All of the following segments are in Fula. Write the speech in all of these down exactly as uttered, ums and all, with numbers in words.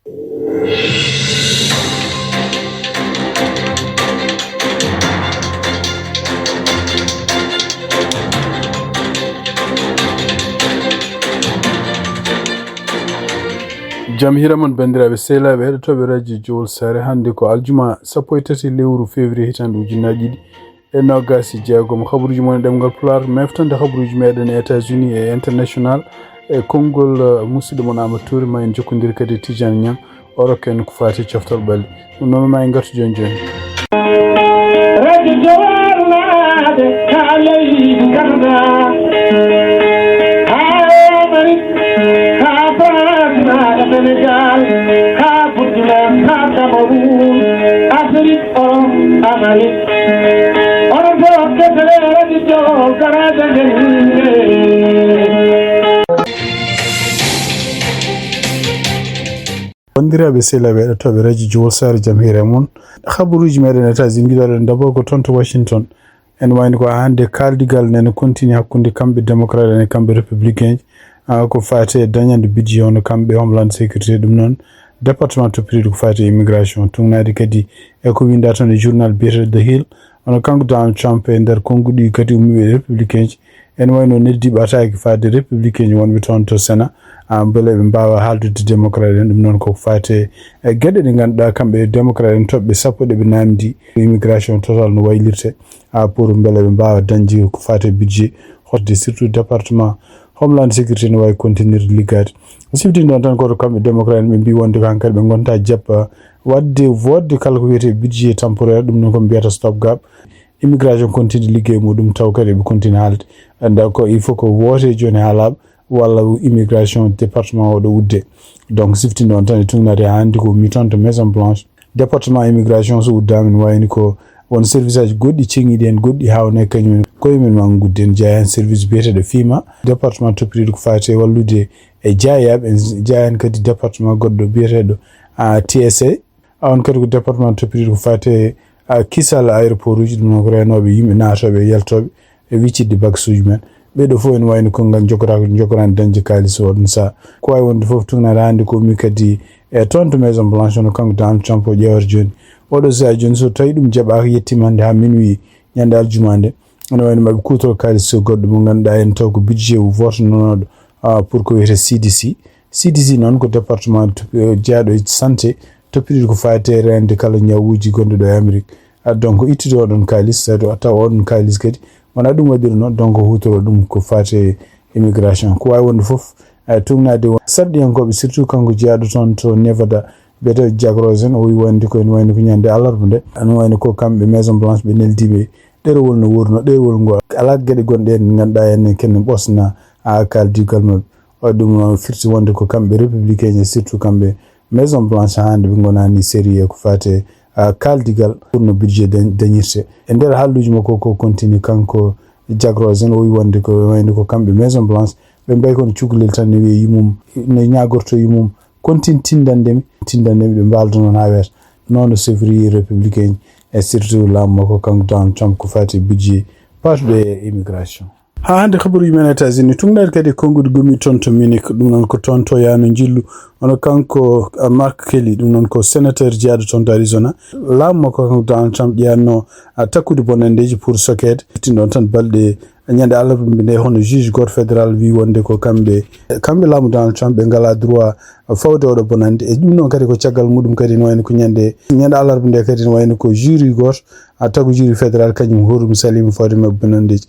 Jam hiira mon, banndiraaɓe sehilaaɓe heɗotooɓe radio Jowol Saare. Hannde ko aljuma sappo e tati lewru février hitaande ujunnaaji ɗiɗi e noogaas e jeegom. Habaruuji mon e ɗemngal Pulaar, meftande habaruuji meɗen e États-Unis e international e konngol, eh, musidɗo mon Amadou Touré, ma en jokkondir kadi e Tidiane Niang, o rokka en ko faati e coftal ɓalli. Ɗum noon, ma en ngartu jooni jooni. Radio Jowol Naade, ka leydi Canada, ha Amérique, ha France, ha Sénégal, ha Burkina, ha Cameroun, Afrique, Europe, Amérique. Onon fof kettore Radio Jowol, garaaji men yimɓe. Banndiraaɓe sehilaaɓe heɗotooɓe radio Jowol Saare, jam hiira e mon. Habaruuji meɗen États-Unis, giɗoɗen d'abord ko toon to Washington. En wayni ko hannde kaaldigal nene continue hakkunde kamɓe démocrate en e kamɓe républicain ji, ah, ko faati e dañande budget hono kamɓe Homeland Security, ɗum noon département toppitiiɗo ko faati e immigration. Tugnaade kadi e ko winda toon e journal biyeteeɗo The Hill, hono kanko Donald Trump e nder konnguɗi kadi ummiiɓe e républicain ji, ene wayno neldiiɓe attaque faade républicain ji wonɓe toon to Sénat, ah, mbele ɓe mbaawa haaldude démocrate en. Ɗum noon ko faati e geɗe ɗe ngannduɗaa kamɓe démocrate en toɓɓe sappo ɗe ɓe naamndi immigration total no waylirte, ah, pour mbele ɓe mbaawa dañde ko faati e budget, hotde surtout département Homeland Security no waawi continuer liggaade. Siftinɗon tan ko to kamɓe démocrate en ɓe mbii wonde ko hankadi ɓe ngonta jappa waɗde vote kala ko wiyetee budget temporaire, ɗum noon ko mbiyata stop gap. Immigration continue liggey muɗum, taw kadi eɓe continue haalde. Anda ko il faut ko woote jooni haa laaɓa, walla immigration département o ɗo udde. Donc, siftinɗo on tan e tugnaade haa hannde ko mi toon to Maison Blanche. Département immigration so uddaama, ne wayni ko won service aji goɗɗi ceŋiiɗi heen, goɗɗi haawnaa kañum en koye men ma ngudden. Jeyaa heen service biyeteeɗo FEMA, département toppitiiɗo ko faati e wallude e jaayaaɓe, en jeyaa heen kadi département goɗɗo biyeteeɗo, ah, T S A. Ah, on kadi ko département toppitiiɗo ko faati e, ah, kisal aéroport uji, ɗum noon ko reenooɓe yimɓe naatooɓe e yaltooɓe e wiccidde bagage uji men. Ɓee ɗoo fof ene wayno ko ngal jokkotaako, jokkotaani dañde kaalis o ɗum sahaa. Ko waawi wonde fof, tugnaade hannde ko mi kadi e toon to Maison Blanche, hono kanko Donald Trump o ƴeewata jooni. Oɗo sahaa jooni, so tawi ɗum jaɓaaka, yettiima hannde haa minuit ñande aljuma nde, ene wayno maɓe kuutoroo kaalis goɗɗo mo ngannduɗaa en taw ko budget o vote nonooɗo, ah, pour ko wiyetee C D C. C D C noon ko département to-, eh, jeyaaɗo e santé, toppitiiɗo ko faati e reende kala ñawuuji gonɗi ɗo e Amérique. Ah, donc, ittude oɗon kaalis, taw, taw oɗon kaalis kadi wonaa ɗum waɗirnoo, donc, huutoroo ɗum ko faati e immigration. Ko waawi wonde fof, eh, tugnaade won sarɗiyankooɓe, surtout kanko jeyaaɗo toon to Nevada, biyeteeɗo Jack Rosen, o wi wonde ko ene wayno ko ñande alarba nde, ene wayno ko kamɓe Maison Blanche ɓe neldiiɓe ɗerewol no wurno, ɗerewol ngo alaa geɗe gonɗe heen ngannduɗaa en ken ɓosna, ah, kaaldigal maɓɓe. O ɗum noon firti wonde ko kamɓe républicain en, surtout kamɓe Maison Blanche, hannde ɓe ngonani sérieux ko faati e, ah, kaaldigal pour no budget dañ-, dañirte. E nder haalluuji makko ko continue kanko Jack Rosen, o wi wonde ko wayno ko kamɓe Maison Blanche ɓe mbayi kono cukalel tan ne wiya yumum, ne ñaagorto yumum, kontin tindande mi, tindande mi, ɓe mbaalda noon haa weeta. Noon o sefri républicain e surtout laamu makko kanko Donald Trump ko faati e budget paatuɗo e immigration. Haa hannde kabaruuji men États-Unis, tugnaade kadi e konnguɗi gomɗi toon to Munich, ɗum noon ko toon to yaano njillu, hono kanko, ah, Mark Kelly, ɗum noon ko sénateur jeyaaɗo toon to Arizona. Laamu makko kanko Donald Trump jeyanno, ah, takkude bonanndeeji pour sokeede. Tinɗon tan balɗe ñande alarba nde, hono juge gooto fédéral wi wonde ko kamɓe, kamɓe laamu Donald Trump ɓe ngalaa droit fawde oɗo bonannde. E ɗum noon kadi ko caggal muɗum kadi no wayno ko ñande, ñande alarba nde kadi no wayno ko jury gooto, a tagu jury fédéral kañum hoɗum salima fawde maɓɓe bonanndeeji.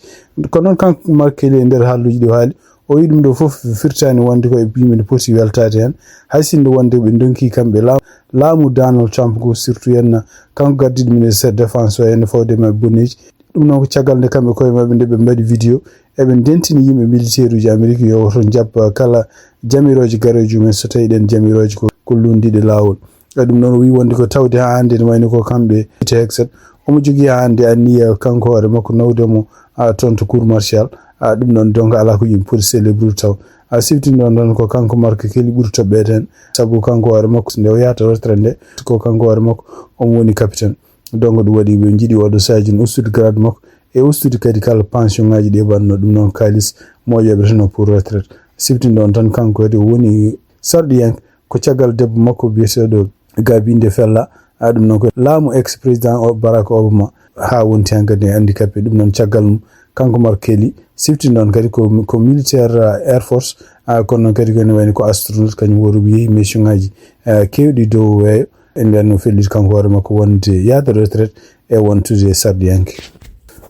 Kono noon kanko Mark Kelly e nder haalluuji ɗi o haali, o wi ɗum ɗo fof firtaani wonde ko e yimɓe ne poti weltaade heen. Hay sinno wonde ɓe ndonki kamɓe laamu, laamu Donald Trump ko surtout henna kanko gardiiɗo ministère défense o henna fawde maɓɓe bonneeji. Ɗum noon ko caggal nde kamɓe koye maɓɓe nde ɓe mbaɗi vidéo, eɓe ndentini yimɓe militaire uji Amérique yo woto njaɓ kala jamirooje garooji mumen so tawi ɗen jamirooje ko, ko lunndiiɗe laawol. E ɗum noon o wi wonde ko tawde haa hannde ne wayno ko kamɓe Pete Hegseth, omo jogii haa hannde anniya kanko hoore makko nawde mo, a, toon to cour martial. A, ɗum noon donc alaa ko yimɓe poti célébrude taw. A, siftinɗon tan ko kanko Mark Kelly ɓuri toɓɓeede heen, sabu kanko hoore makko nde o yahata retraite nde, ko kanko hoore makko omo woni capitaine. Donc, ɗum waɗi ɓe njiɗi oɗo sahaa jooni ustude grade makko e ustude kadi kala pension ŋaaji ɗi ɓanno ɗum noon kaalis mo o yoɓeteno pour retraite. Siftinɗon tan kanko kadi o woni sarɗiyanke Ko caggal debbo makko biyeteeɗo Gaby nde fella, a ɗum noon ko laamu ex président o Barack Obama, haa wonti heen kadi handicapé. Ɗum noon caggal mum, kanko Mark Kelly sifti noon kadi ko, ko militaire, uh, Air Force, uh, kono noon kadi ko ene wayni ko astronaute, kañum woni yehi mission ngaji, uh, keewɗi dow weeyo. E nden no felliti kanko hoore makko wonde yaade retraite e wontude sarɗiyanke.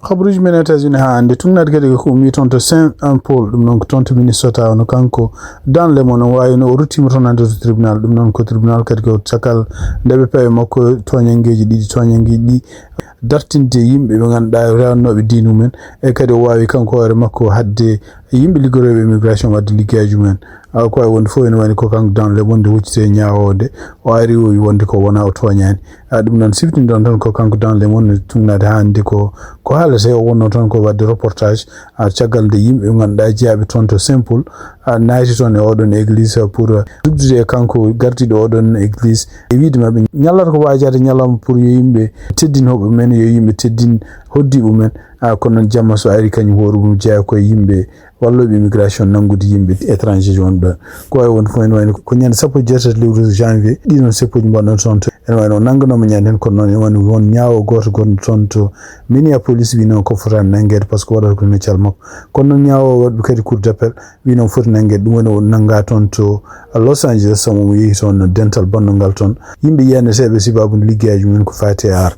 Habaruuji men États-Unis haa hannde, tugnaade kadi ko ummi toon to Saint Paul, ɗum noon ko toon to Minnesota, ono kanko Dan Lemon, on waawi no o ruttiima toon hannde to tribunal. Ɗum noon ko tribunal kadi ko cakal nde ɓe pawi makko tooñanngeeji ɗiɗi, tooñanngeeji ɗi dartinde yimɓe ɓe ngannduɗaa rewannooɓe diine mumen, e kadi o waawi kanko hoore makko hadde yimɓe liggorooɓe immigration wadde liggeyaaji mumen. A, ko wawi wonde fof ene wayni ko kanko Dan Lemon nde huccite ñaawoo nde, o ari o wi wonde ko wona o tooñaani. A, ɗum noon siftinɗon tan ko kanko Dan Lemon no tugnaade haa hannde ko, ko haalata o wonno tan ko wadde reportage, a, caggal nde yimɓe ɓe ngannduɗaa jeyaaɓe toon to Saint Paul, a, naati toon e oɗon église pour, a, dugdude e kanko gardiiɗo oɗon église e wiide maɓɓe ñallata ko waajaade ñalawma pour yo yimɓe teddin hoɓɓe men, yo yimɓe teddin hoddiiɓe men. A, kono noon jamma so ari kañum hoore mum jeyaa koye yimɓe wallooɓe immigration nanngude yimɓe étranger wonɓe ɗo. Ko wawi wonde fof ene wayno ko ñande sappo e jeetati lewru janvier, ɗi noon seppuji mbaɗno toon to. Ene wayno o nannganooma ñande heen, kono noon ene wayno won ñaawo gooto gonɗo toon to Minneapolis wi noon ko fotaani nanngeede par ce que waɗata ko meccal makko. Kono noon ñaawo waɗɓe kadi cour d'appel wi noon foti nanngeede, ɗum woni o nannga toon to Los Angeles, sabu omo yehi toon dental bannungal toon. Yimɓe yeeneteeɓe sababu liggeyaaji mumen ko faati e ar.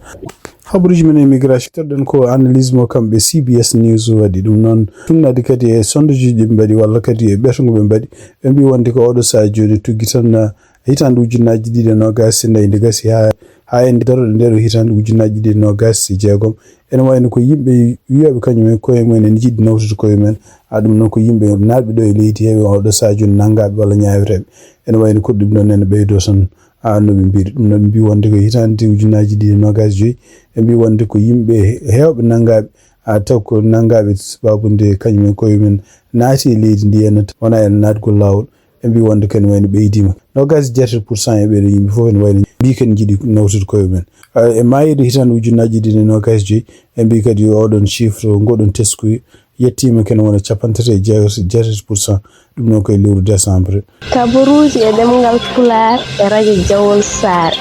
Habaruuji men immigration, terɗen ko analyse mo kamɓe C B S News waɗi. Ɗum noon tugnaade kadi e sondageji ɗi ɓe mbaɗi walla kadi e ɓeto ngo ɓe mbaɗi. Ɓe mbi wonde ko oɗo sahaa jooni tuggi tan, ah, hitaande ujunnaaji ɗiɗi e noogaas e nayi nde gasi haa, haa e daroɗe nder hitaande ujunnaaji ɗiɗi e noogaas e jeegom. Ene wayno ko yimɓe wiyooɓe kañum en koye mumen ene njiɗi nawtude koye mumen. A, ɗum noon ko yimɓe naatɓe ɗo e leydi heewi oɗo sahaa jooni nanngaaɓe walla ñaaweteeɓe. Ene wayno ko ɗum ɗon ene ɓeydoo tan. A, no ɓe mbiri ɗum, no ɓe mbi wonde ko hitaande ujunnaaji ɗiɗi e noogaas e joyi, ɓe mbi wonde ko yimɓe heewɓe nanngaaɓe, a, taw ko nanngaaɓe sababu nde kañum en koye mumen naati e leydi ndi, ene wona ene naatgol laawol. Ɓe mbi wonde ko ene wayno ɓeydiima noogaas e jeetati pour cent e ɓeeɗo yimɓe fof ene wayno mbi kadi njiɗi nawtude koye mumen. A, e maayiiɗo hitaande ujunnaaji ɗiɗi e noogaas e joyi, ɓe mbi kadi oɗon chiffre, ngoɗon teskuya, yettiima kene wona capanɗe tati e jeetati pour cent, ɗum noon ko e lewru décembre. Kabaruuji e ɗemngal Pulaar e radio Jawol Saare.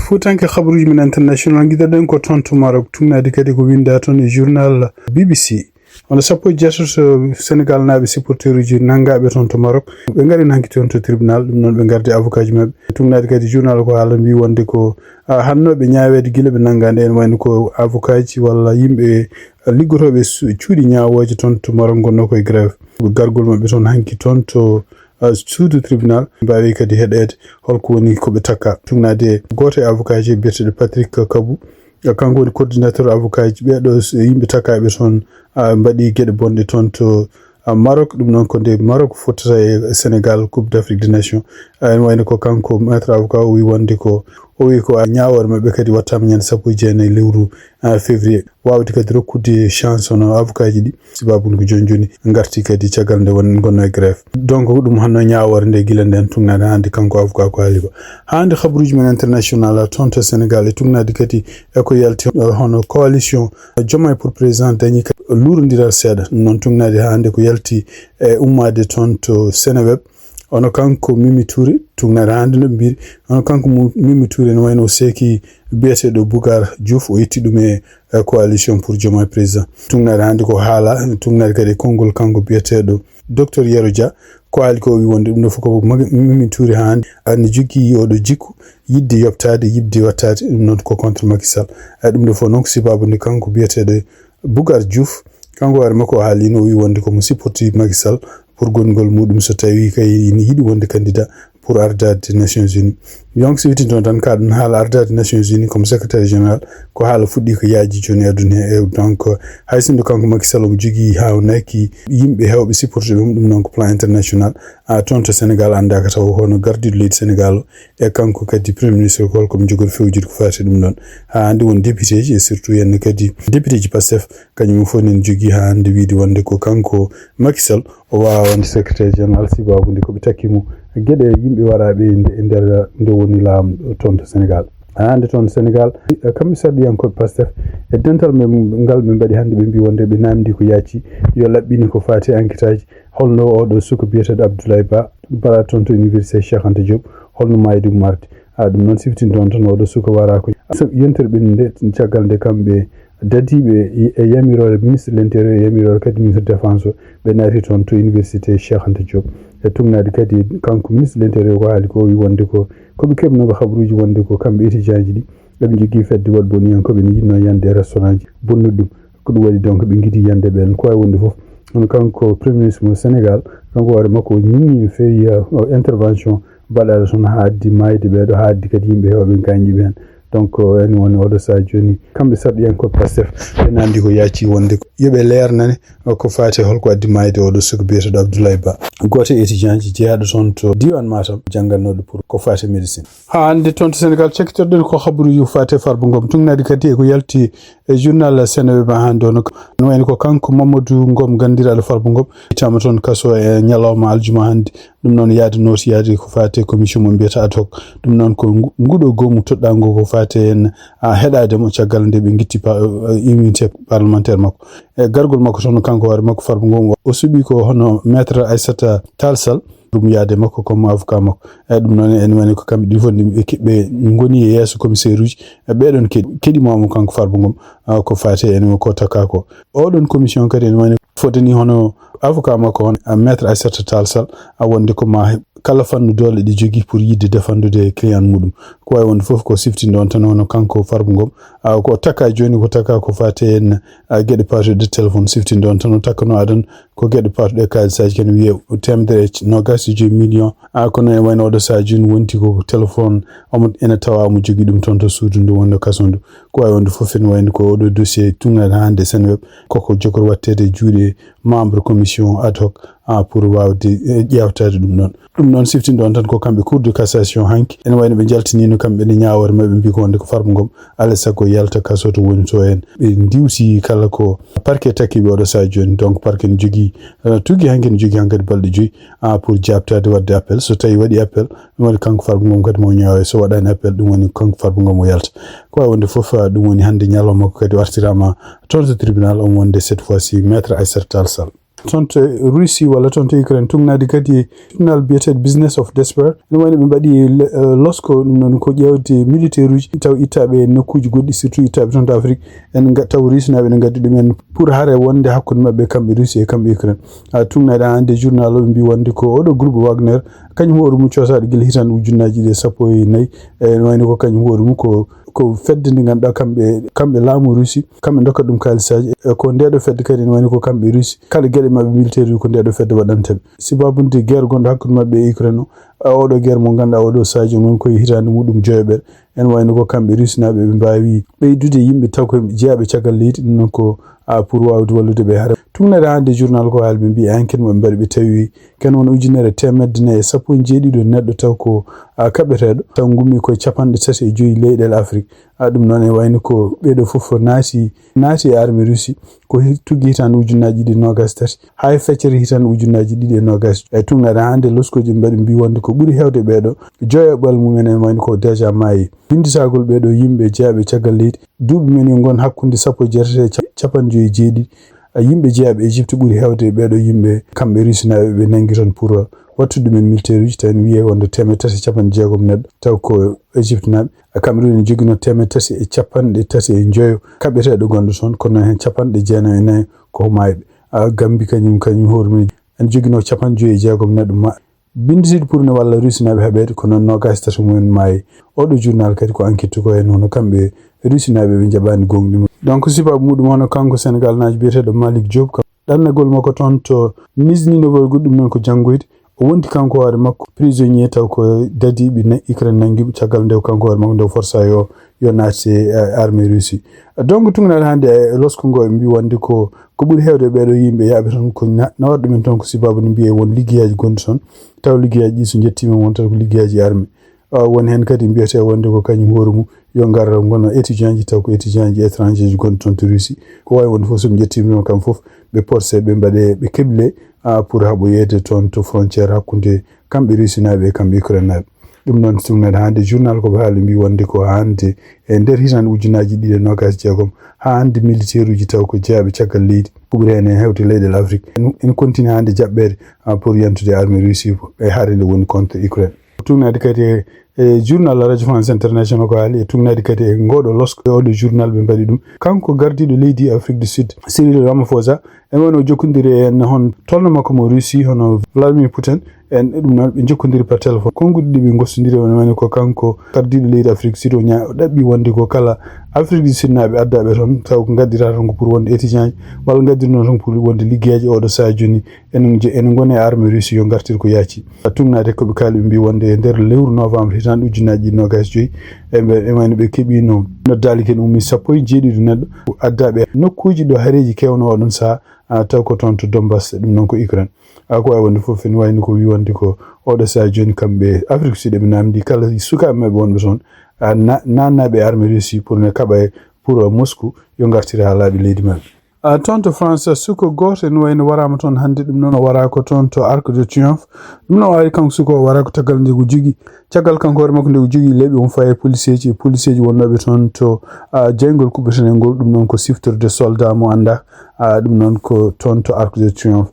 Fuutanke, habaruuji men international, ngiɗoɗen ko toon to Maroc, tugnaade kadi ko winnda toon e journal B B C. Wona sappo e jeetato Senegal naaɓe supporteruuji nanngaaɓe toon to Maroc, ɓe ngari nanki toon to tribunal, ɗum noon ɓe ngardi avocat ji maɓɓe. Tugnaade kadi journal ko haala mbi wonde ko, a, hannooɓe ñaaweede gila ɓe nanngaande, ene wayno ko avocat ji walla yimɓe liggotooɓe su-, cuuɗi ñaawooje toon to Maroc ngonno koye grève. Gargol maɓɓe toon hanki toon to, a, suudu tribunal, mbaawi kadi heɗeede holko woni ko ɓe takka. Tugnaade gooto e avocat ji biyeteeɗo Patrick Kabou, a, kanko woni coordinateur avocat ji ɓeeɗo s-, yimɓe takkaaɓe toon, a, mbaɗi geɗe bonɗe toon to, a, Maroc. Ɗum noon ko nde Maroc fottata e Senegal Coupe d'Afrique des Nations. A, ene wayno ko kanko maître avocat o wi wonde ko, o wi ko, a, ñaawoore maɓɓe kadi wattaama ñande sappo e jeenayi lewru, a, février. Waawde kadi rokkude chance hono avocat ji ɗi, sababu ko jooni jooni ngarti kadi caggal nde won ngonno e grève. Donc ko ɗum hanno ñaawoore nde gila nden tugnaade hannde kanko avocat ko haali ko. Hannde habaruuji men international toon to Senegal e tugnaade kadi e ko yalti, eh, hono coalition Diomaye pour président dañi kadi luurondiral seeɗa. Ɗum noon tugnaade hannde ko yalti e ummaade toon to Seneweb. Ono kanko Mimi Touré, tugnaade hannde no ɓe mbiri, ono kanko Mu-, Mimi Touré no wayno o seeki biyeteeɗo Bougar Diouf, o yetti ɗum e, e coalition pour Diomaye président. Tugnaade hannde ko haala, tugnaade kadi e konngol kanko biyeteeɗo Docteur Yero Dia, ko haali ko o wi wonde ɗum ɗo fof ko mag-, Mimi Touré haa hannde, ana jogii oɗo jikku, yiɗde yoɓtaade, yiɗde wattaade, ɗum noon ko contre Macky Sall. Ay, ɗum ɗo fof noon ko sababu nde kanko biyeteeɗo Bougar Diouf, kanko hoore makko o haalino, o wi wonde ko mo supporti Macky Sall pour gonngol muɗum so tawi kay ina yiɗi wonde candidat pour ardaade Nations Unies. Donc, so wittinto tan ka ɗum haala ardaade Nations Unies comme secrétaire général, ko haala fuɗɗi ko yaaji jooni e aduna he. E donc, hay sinno kanko Macky Sall omo jogii haa o naaki yimɓe heewɓe supporté ɗum, ɗum noon ko plan international. A, toon to Sénégal anndaaka taw hono gardiiɗo leydi Sénégal o, e kanko kadi Premier Ministre ko holko ɓe njogori fewjude ko faati ɗum ɗoon. Haa hannde won député ji, e surtout heen kadi député ji Pastef, kañum fof nene jogii haa hannde wiyde wonde ko kanko Macky Sall o waawaa wonde secrétaire général, sibu nde ko ɓe takki mo geɗe yimɓe waraaɓe e nde, e nder nde woni laamu toon to Sénégal. Haa hannde toon Sénégal, kamɓe sarɗiyankooɓe Pastef e dental men ngal ɓe mbaɗi hannde, ɓe mbii wonde ɓe naamndii ko yaaccii, yo laɓɓine ko faati e enquête aji. Holno oɗo suka biyeteeɗo Abdoulaye Ba, bara toon to Université Cheikh Anta Diop, holno maayde mum ardi. A ɗum noon siftinto on tan oɗo suka wara ko yontere ɓennde caggal nde kamɓe dadiiɓe e yamiroore ministre de l'intérieur e yamiroore kadi ministre de défense o ɓe naati toon to université Cheikh Anta Diop. E tugnaade kadi kanko ministre de l'intérieur ko haali ko o wi wonde ko koɓe keɓnooɓe habaruuji wonde ko kamɓe étudiant ji ɗi eɓe njogii fedde waɗ boniyankooɓe ne yiɗnoo yande e restaurant ji bonnuɗi ɗum. Ko ɗum waɗi donc ɓe ngiɗi yande ɓeen ko wawi wonde fof. Kono kanko premier ministre mo Sénégal kanko hoore makko o ñiŋŋi feewi intervention baɗaɗo toon haa addi maayde ɓeeɗo haa addi kadi yimɓe heewɓe gaañi ɓe heen. Donc ene woni oɗo saha jooni kamɓe sarɗiyankoɓe Pastef ɓe namdi ko yaaci wonde yoɓe leernane ko faati holko addi maayde oɗo suka biyeteɗo Abdoulaye Ba, gooto e étudiant ji jeyaɗo toon to diwan Matam janngannoɗo pour ko faati médecine. Haa hannde toon to Sénégal cakkitoɗen ko habaruuji ko faati e Farba Ngom tugnaade kadi e ko yalti e journal Seneweb hannde o no wayno ko kanko Mamadou Ngom ganndiraaɗo Farba Ngom ittama toon kaso e ñalawma aljuma hannde. Ɗum noon yaade nooti yaade ko faati e commission mo mbiyata ad hoc. Ɗum noon ko nguɗo goomu toɗɗaango ko faati en a heɗaade mo caggal nde ɓe ngitti immunité parlementaire makko e gargol makko toon kanko hoore makko Farba Ngom o suɓi ko hono maître Aissata Tall Sall ɗum yaade makko comme avocat makko. Eyyi ɗum noon ene wayno ko kamɓe ɗiɗo fof ɓe ngoni e yeeso commissaire uji. Ɓeɗon keɗi keɗi mamo kanko Farba Ngom ko fate ene ko taka ko oɗon commission kadi ene wayno fodani hono avocat makko on maître Aissata Tall Sall a wonde ko ma kala fannu doole ɗi jogii pour yidde defandude client muɗum. Ko wawi wonde fof ko siftinde on tan hono kanko Farba Ngom ko taka jooni ko taka ko fate en geɗe patuɗe téléphone siftinde on tan o takkano adan ko geɗe patuɗe kalisaji kene wiye temedere e nogas e joyi million. A kono e wayno oɗo saha jooni wonti ko téléphone omo ene tawa omo jogii ɗum toon to suudu ndu wonno kaso ndu. Ko wawi wonde fof ene wayno ko oɗo dossier tugnaɗo hannde Seneweb koko jogor wattede e juuɗe membre commission ad hoc pour wawde ƴewtade ɗum ɗon. Ɗum noon siftinde on tan ko kamɓe cour de cassation hanki ene wayno ɓe jaltinino kamɓe ne ñaawore maɓɓe mbi ko wonde ko Farba Ngom alay sago yalta kaso to woni to en ɓe ndiwsi kala ko parquet takkiɓe oɗo saha jooni. Donc parquet ne jogii tuggi hanki ne jogii hankadi balɗe joyi pour jabtade wadde appel so tawi waɗi appel ɗum woni kanko Farba Ngom kadi mo ñaawe so waɗani appel ɗum woni kanko Farba Ngom o yalta. Ko wawi wonde fof ɗum woni hannde ñalawma makko kadi o artirama toon to tribunal on wonde cette fois ci maître Aissata Tall Sall. Toon to Russie walla toon to Ukraine tugnaade kadi journal biyeteeɗo Business of Despair ene wayno ɓe mbaɗi losko ɗum noon ko ƴeewde militaire uji taw ittaɓe e nokkuji goɗɗi surtout ittaɓe toon to Afrique en taw Russie naɓe ene gaddi ɗumen pour hare wonde hakkude maɓɓe kamɓe Russie e kamɓe Ukraine. A tugnaɗe hannde journal o ɓe mbi wonde ko oɗo groupe Wagner kañum hoore mum cosaɗo gila hitande ujunnaji ɗiɗi e sappo e nayyi ene wayno ko kañum hoore mum ko ko fedde nde ngannduɗaa kamɓe kamɓe laamu Russie kamɓe dokkat ɗum kaalisaaji e ko ndeɗo fedde kadi ene wayno ko kamɓe Russie kala geɗe maɓɓe militaire ko ndeɗo fedde waɗanta ɓe. Sibabude guerre gonɗo hakkude maɓɓe e Ukraine o oɗo guerre mo ngannduɗaa oɗo saha jooni woni koye hitande muɗum joyoɓere ene wayno ko kamɓe Russie naɓe ɓe mbawi ɓeydude yimɓe taw ko jeeyaɓe caggal leydi ɗum noon ko a pour wawde wallude ɓe hare. Tugnaɗe hannde journal ko haali ɓe mbi enquête mo ɓe mbaɗi ɓe tawi ken won ujunere temedde nayi e sappo e jeeɗiɗo neɗɗo taw ko a kaɓeteɗo taw gummi koye capanɗe tati e joyi leyɗele Afrique. A ɗum noon e wayno ko ɓeɗo fof naati naati e armée Russie ko tuggi hitande ujunnaji ɗiɗi e nogas tati hay feccere hitande ujunnaji ɗiɗi e nogas e tugnaɗe hannde loskoji ɓe mbaɗi mbi wonde ko ɓuuri hewde ɓeɗo joyoɓal mumen en wayno ko déjà maayi. Binditagol ɓeɗo yimɓe jeeyaɓe caggal leydi duuɓi men yo ngon hakkude sappo e jeetati e capanɗe joyi e jeeɗiɗi. Yimɓe jeeyaɓe Égypte ɓuuri hewde ɓeɗo yimɓe kamɓe Russie naɓe ɓe nangi toon pour wattude ɗumen militaire uji tawi ne wiye wonde temedde tati e capanɗe jeegom neɗɗo taw ko Égypte naɓe. Kamɓe ɗum ne joginoo temedde tati e capanɗe tati e joyo kaɓeteɗo gonɗo toon kono heen capanɗe jeenayi e nayi ko mayɓe. Gambi kañum kañum hoore mum ene joginoo capanɗe joyi e jeegom neɗɗo ma binditiiɗo pour ne walla Russie naɓe haɓeede kono nogas tati mumen maayi. Oɗo journal kadi ko enquête ko en hono kamɓe Russie naɓe ɓe jaɓani gonɗi mum. Donc sibabu muɗum hono kanko Sénégal naajo biyeteɗo Malick Diop kam ɗannagol makko toon to Nizhny Novgorod ɗum noon ko janngoyde o wonti kanko hoore makko prisonnier taw ko dadiiɓe Ukraine nanngiɓe caggal nde kanko hoore makko nde forsa yo yo naati e armée Russie. Donc tugnaɗe hannde e losko ngo ɓe mbi wonde ko ko ɓuri hewde ɓeɗo yimɓe yaaɓe toon ko nawata ɗumen toon ko sibabu ne mbiye won liggeyaaji gonɗi toon taw liggeyaaji ɗi so jettima won tan ko liggeyaaji armée. Won heen kadi mbiyete wonde ko kañum hoore mum yo ngar ngona étudiant ji taw ko étudiant ji étranger ji gonɗi toon to Russie ko wawi wonde fof soɓe jettima ɗum kam fof ɓe porse ɓe mbaɗe ɓe keble pour haɓoyeede toon to frontière hakkude kamɓe Russie naɓe e kamɓe Ukraine naɓe. Ɗum noon sugnade hannde journal koɓe haali mbi wonde ko hannde e nder hitande ujunnaji ɗiɗi e nogas e jeegom ha hannde militaire uji taw ko jeeyaɓe caggal leydi ko ɓuri heen heen hewde leyɗel Afrique ene continue hannde jaɓɓeede pour yantude armée Russie e hare nde woni contre Ukraine. Tugnaade kadi e, e journal Radio France International ko haali, e tugnaade kadi e ngooɗo losko, e oɗo journal ɓe mbaɗi ɗum. Kanko gardiiɗo leydi Afrique du Sud, Cyril Ramaphosa, en wano jokkondiri en hon tolno makko mo Russie, hono Vladimir Putin, en ɗum noon ɓe jokkondiri par téléphone. Konnguɗi ɗi ɓe gostondiri, woni woni ko kanko gardiiɗo leydi Afrique Sud o ña-, o ɗaɓɓi wonde ko kala Afrique du Sud naaɓe addaaɓe toon, taw ko ngaddira toon ko pour wonde étudiant ji, walla ngaddira toon pour wonde liggeyaaji. Oɗo sahaa jooni, ene je-, ene ngoni e armée Russie yo ngartir ko yaaci. A tugnaade ko ɓe kaali, ɓe mbi wonde e nder lewru novembre hitaande ujunnaji ɗiɗi nogas joyi, e ɓe, e wayno ɓe keɓino noddaali ken ummi sappo e jeeɗiɗo neɗɗo addaaɓe nokkuuji ɗo hareeji kewno oɗon sahaa, a, taw ko toon to Donbass, ɗum noon ko Ukraine. A, ko wawi wonde fof ene wayno ko wi wonde ko oɗo sahaa jooni kamɓe Afrique Sud ɓe namdi kala sukaaɓe maɓɓe wonɓe toon, a, na-, naannaaɓe armée Russie pour ne kaɓa e pour Moscou yo ngartir haalaaɓe leydi maɓɓe. A, toon to France, suko gooto ene wayno waraama toon hannde, ɗum noon o wara ko toon to Arc de Triomphe. Ɗum noon o ari kanko suko o wara ko caggal nde o jogii. Caggal kanko hoore makko nde o jogii leeɓi, omo fayi e policeeji, e policeeji wonnooɓe toon to, a, jeyngol kuɓɓetenee ngol, ɗum noon ko siftorde soldat mo anndaa, a, ɗum noon ko toon to Arc de Triomphe.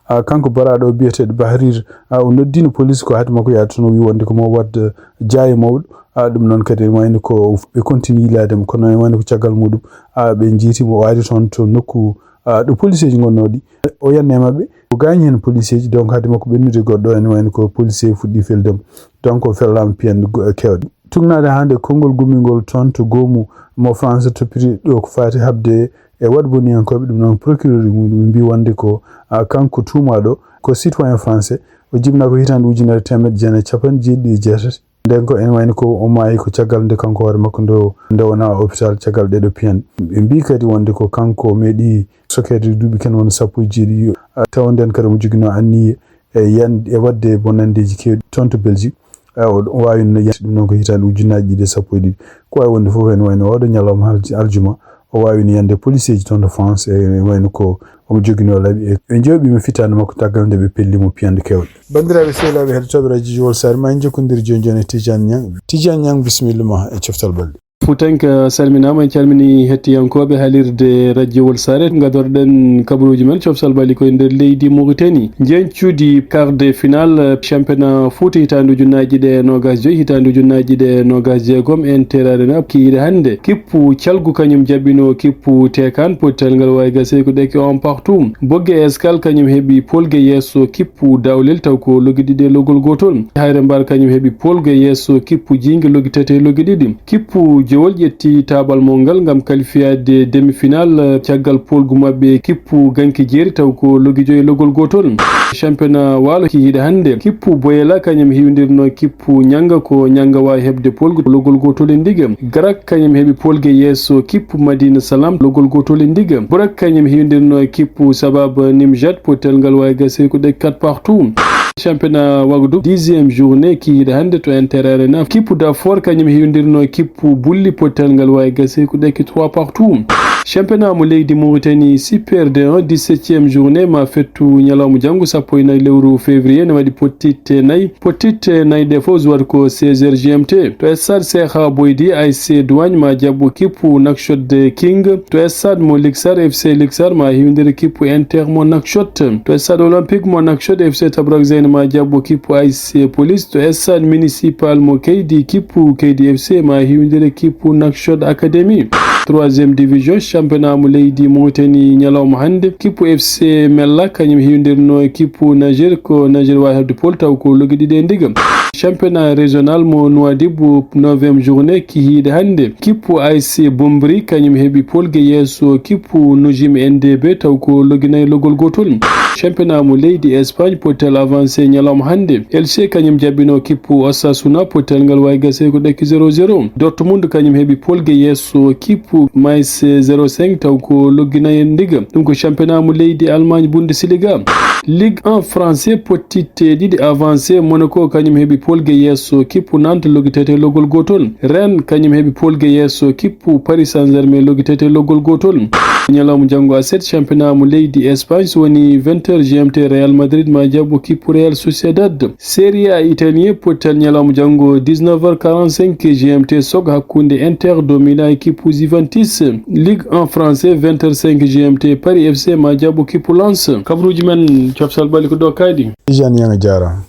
A, kanko baraaɗo o biyeteeɗo Bahrir, a, o noddiino police ko haade makko yaade toon, o wi wonde ko mo wadde jaaye mawɗo. A, ɗum noon kadi ene wayno ko ɓe continue yiilaade mo, kono ene wayno ko caggal muɗum, a, ɓe njiiti mo o ari toon to nokku, a, ɗo policeeji ngonnooɗi. O yanni e maɓɓe, o gaañi heen policeeji, donc haade makko ɓennude goɗɗo, ene wayno ko policier fuɗɗi felde mo. Donc o fellaama piyanɗe go-, kewɗe. Tugnaade hannde konngol gummingol toon to goomu mo France toppiti ɗo ko faati haɓde e waɗboniyankooɓe, ɗum noon procureur muɗum mbi wonde ko, a, kanko tuumaaɗo ko citoyen français, o jibinaa ko hitaande ujunere teemedde jeenayi e capanɗe jeeɗiɗi e jeetati. Nden ko ene wayno ko o maayi ko caggal nde kanko hoore makko nde o, nde o wona hôpital caggal ɗeɗo piyanɗe. Ɓe mbi kadi wonde ko kanko meeɗi sokeede duuɓi ken wona sappo e jeeɗiɗi, a, tawa nden kadi omo joginoo anniye e yan-, e waɗde bonanndeeji keewɗi toon to Belgique. A, o, o waawino yante ɗum noon ko hitaande ujunnaji ɗiɗi e sappo e ɗiɗi. Ko wawi wonde fof ene wayno oɗo ñalawma hal-, aljuma, o waawino yande policeeji toon to France, e, e wayno ko omo joginoo laabi. E, ɓe jooɓiima fittaande makko caggal nde ɓe pelli mo piyanɗe keewɗe. Banndiraaɓe sehilaaɓe heɗotooɓe Radio Wolsare, ma en jokkondir jooni jooni e Tidiane Niang. Tidiane Niang, bisimilla ma e coftal balɗe. Fuutanke, a salminaama, en calmini hettiyankooɓe haalirde Radio Wolsare. Ngadorɗen kabaruuji men coftal balɗe ko e nder leydi Mauritanie. Njeñcuuɗi quart de finale championnat Fouta hitaande ujunnaji ɗiɗi e nogas joyi, hitaande ujunnaji ɗiɗi e nogas jeegom, Inter Arena kiire hannde. Kippu Calgu kañum jaɓɓino kippu Tekan, pottital ngal wawi gaseyde ko ɗeke un partout. Bogge Escale kañum heɓi polge yeeso kippu Dawlel taw ko loggi ɗiɗi e loggol gootol. Hayre Mbar kañum heɓi polge yeeso kippu Jiinge loggi tati e loggi ɗiɗi. Kippu Jowol ƴetti taabal mawgal ngam kalifiyaade demi-finale caggal polgu maɓɓe kippu Ganki Jeeri taw ko loggi joyi e loggol gootol. Championnat Waalo kihiiɗe hannde. Kippu Boyela kañum hiwdirno kippu Ñannga ko Ñannga wawi heɓde polgu loggol gootol e ndiga. Garak kañum heɓi polge yeeso kippu Madina Salam loggol gootol e ndiga. Burak kañum hiwdirno kippu Sabab Nimjat pottital ngal wawi gaseyde ko ɗeke quatre partout. Championnat Wagdu dixième journée kihiiɗe hannde to Inter Arena. Kippu Dafor kañum hiwdirno kippu Bulli pottital ngal wawi gaseyde ko ɗeke trois partout. Championnat mo leydi Mauritanie Super D un dix-septième journée ma fettu ñalawma janngo sappo e nayi lewru février ne waɗi pottitte nayi. Pottitte nayi ɗe fof waɗi ko seize heures G M T. To stade Cheikh Boydi, A S C Douane ma jaɓɓo kippu Nouakchott King. To stade mo Liksar, F C Liksar ma hiwdira kippu Inter mo Nouakchott. To stade olympique mo Nouakchott, F C Tabrak Zain ma jaɓɓo kippu A S C Police. To stade municipal mo Keydi, kippu Keydi F C ma hiwdira kippu Nouakchott Academy. Troisième division, championnat mo leydi Mauritanie ñalawma hannde. Kippu F C Mella kañum hiwdirno kippu Niger, ko Niger wawi heɓde pol taw ko loggi ɗiɗi e ndiga. Championnat régional mo Nouadhibou, neuvième journée kihiiɗe hannde. Kippu A S C Bombri kañum heɓi polge yeeso kippu Nujim N D B taw ko loggi nayi loggol gootol. Championnat mo leydi Espagne pottital avancé ñalawma hannde. Elche kañum jaɓɓino kippu Osasuna pottital ngal wawi gaseyde ko ɗeke zéro zéro. Dortmund kañum heɓi polge yeeso kippu Mainz zéro cinq taw ko loggi nayi e ndiga. Ɗum ko championnat mo leydi Allemagne Bundesliga. Ligue un français pottitte ɗiɗi avancé. Monaco kañum heɓi polge yeeso kippu Nantes loggi tati e loggol gootol. Rennes kañum heɓi polge yeeso kippu Paris Saint-Germain loggi tati e loggol gootol. Ñalawma janngo aset, championnat mo leydi Espagne so woni vingt heures G M T, Real Madrid ma jaɓɓo kippu Real Sociedad. Serie A italien pottital ñalawma janngo dix-neuf heures quarante-cinq G M T, sok hakkunde Inter de Milan e kippu Juventus. Ligue un français, vingt heures cinq G M T, Paris F C ma jaɓɓo kippu Lens. Kabaruuji men coftal ɓalli ko ɗo kaaɗi. Tidiane Niang a jaaraama.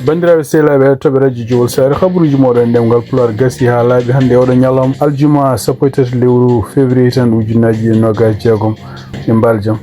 Banndiraaɓe sehilaaɓe heɗotooɓe radio Jowol Saare, habaruuji mooɗon e ɗemngal Pulaar gasii haa laaɓi hannde oɗo ñalawma aljuma sappo e tati lewru février tan ujunnaji ɗiɗi e noogas e jeegom. Min mbaal jam.